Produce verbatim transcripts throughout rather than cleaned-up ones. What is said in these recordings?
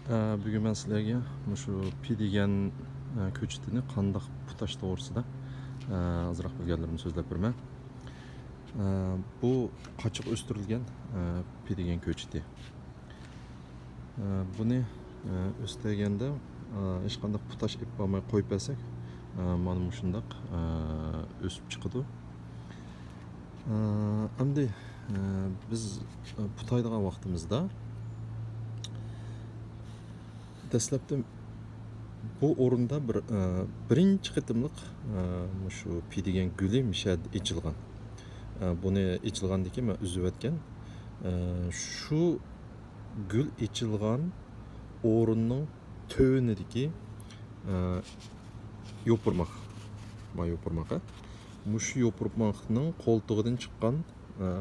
ئە، بۈگۈن مەن سىلەرگە مۇشۇ پى دېگەن، ئە، كۆچىتىنى قانداق پۇتاش توغرىسىدا، ئە، ئازراق بىلگەنلىرىمنى سۆزلەپ بېرىمەن. ئە، بۇ قاچىغا ئۆستۈرۈلگەن، ئە، پى دېگەن كۆچىتى. ئە، بۇنى، ئە، ئۆستۈرگەندە، ئە، ھېچقانداق پۇتاش ئېلىپ بارماي قويۇپ بەرسەك، ئە، مانا مۇشۇنداق، ئە، ئۆسۈپ چىقىدۇ. ئە، ئەمدى، ئە، بىز، ئە، پۇتايدىغان ۋاقتىمىزدا دەسلەپتە بۇ ئورۇندا بىر، ئە، بىرىنچى قېتىملىق، ئە، مۇشۇ پى دېگەن گۈلى مىشەدە ئېچىلغان. ئە، بۇنى ئېچىلغاندىن كېيىن مەن ئۈزۈۋەتكەن. ئە، شۇ گۈل ئېچىلغان ئورۇننىڭ تۆۋىنىدىكى، ئە، يوپۇرماق، ما يوپۇرماق، ھە؟ مۇشۇ يوپۇرماقنىڭ قولتۇقىدىن چىققان، ئە،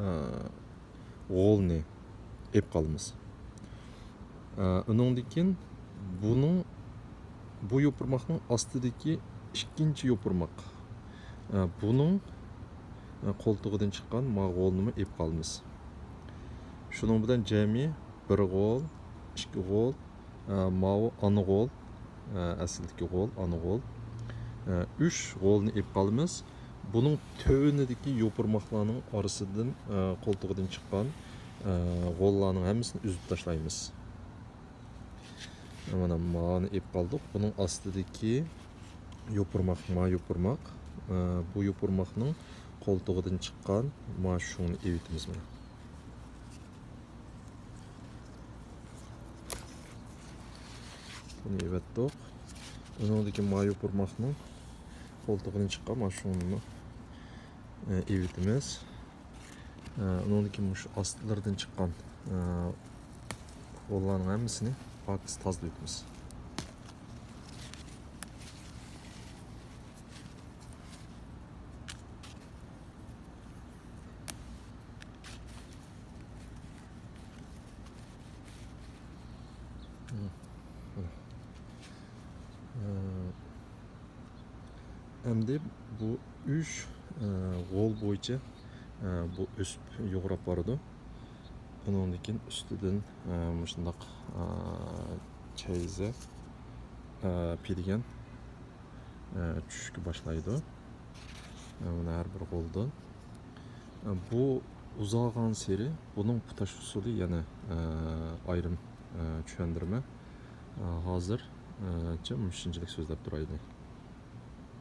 غولنى ئېلىپ قالىمىز. ئە، ئۇنىڭدىن كېيىن بۇنىڭ، بۇ يوپۇرماقنىڭ ئاستىدىكى ئىككىنچى يوپۇرماق، ئە، بۇنىڭ، ئە، قولتۇقىدىن چىققان ما غولنىمۇ ئېلىپ قالىمىز. شۇنىڭ بىلەن جەمئىي بىر غول، ئىككى غول، ئە، ماۋۇ ئانا غول، ئە، ئەسلىدىكى غول، ئانا غول، ئە، ئۈچ غولنى ئېلىپ قالىمىز. بۇنىڭ تۆۋىنىدىكى يوپۇرماقلارنىڭ ئارىسىدىن، ئە، قولتۇقىدىن چىققان، ئە، غوللارنىڭ ھەممىسىنى ئۈزۈپ تاشلايمىز. مانا مانى ئېلىپ قالدۇق. بۇنىڭ ئاستىدىكى يوپۇرماق، ما يوپۇرماق، ئە، بۇ يوپۇرماقنىڭ قولتۇقىدىن چىققان ما شۇڭنى ئېلىۋېتىمىز مانا. بۇنى ئېلىۋەتتۇق. ئۇنىڭدىكى ما يوپۇرماقنىڭ قولتۇقىدىن چىققان ما شۇڭنى، ئە، ئېلىۋېتىمىز. ئە، ئۇنىڭدىكى مۇشۇ ئاستلىرىدىن چىققان، ئە، غوللارنىڭ ھەممىسىنى پاكىز تازىلىۋېتىمىز. ئەمدى بۇ ئۈچ، ئە، غول بويىچە، ئە، بۇ ئۆسۈپ يوغىناپ بارىدۇ. ئۇنىڭدىن كېيىن ئۈستىدىن، ئە، مۇشۇنداق، ئە، چەيزە، ئە، پى دېگەن، ئە، چۈشۈشكە باشلايدۇ. ئە، مانا ھەر بىر غولدىن. ئە، بۇ ئۇزارغانسېرى بۇنىڭ پۇتاش ئۇسۇلى يەنە، ئە، ئايرىم، ئە، چۈشەندۈرمە. ئە، ھازىر، ئە، چە مۇشۇنچىلىك سۆزلەپ تۇرايلى.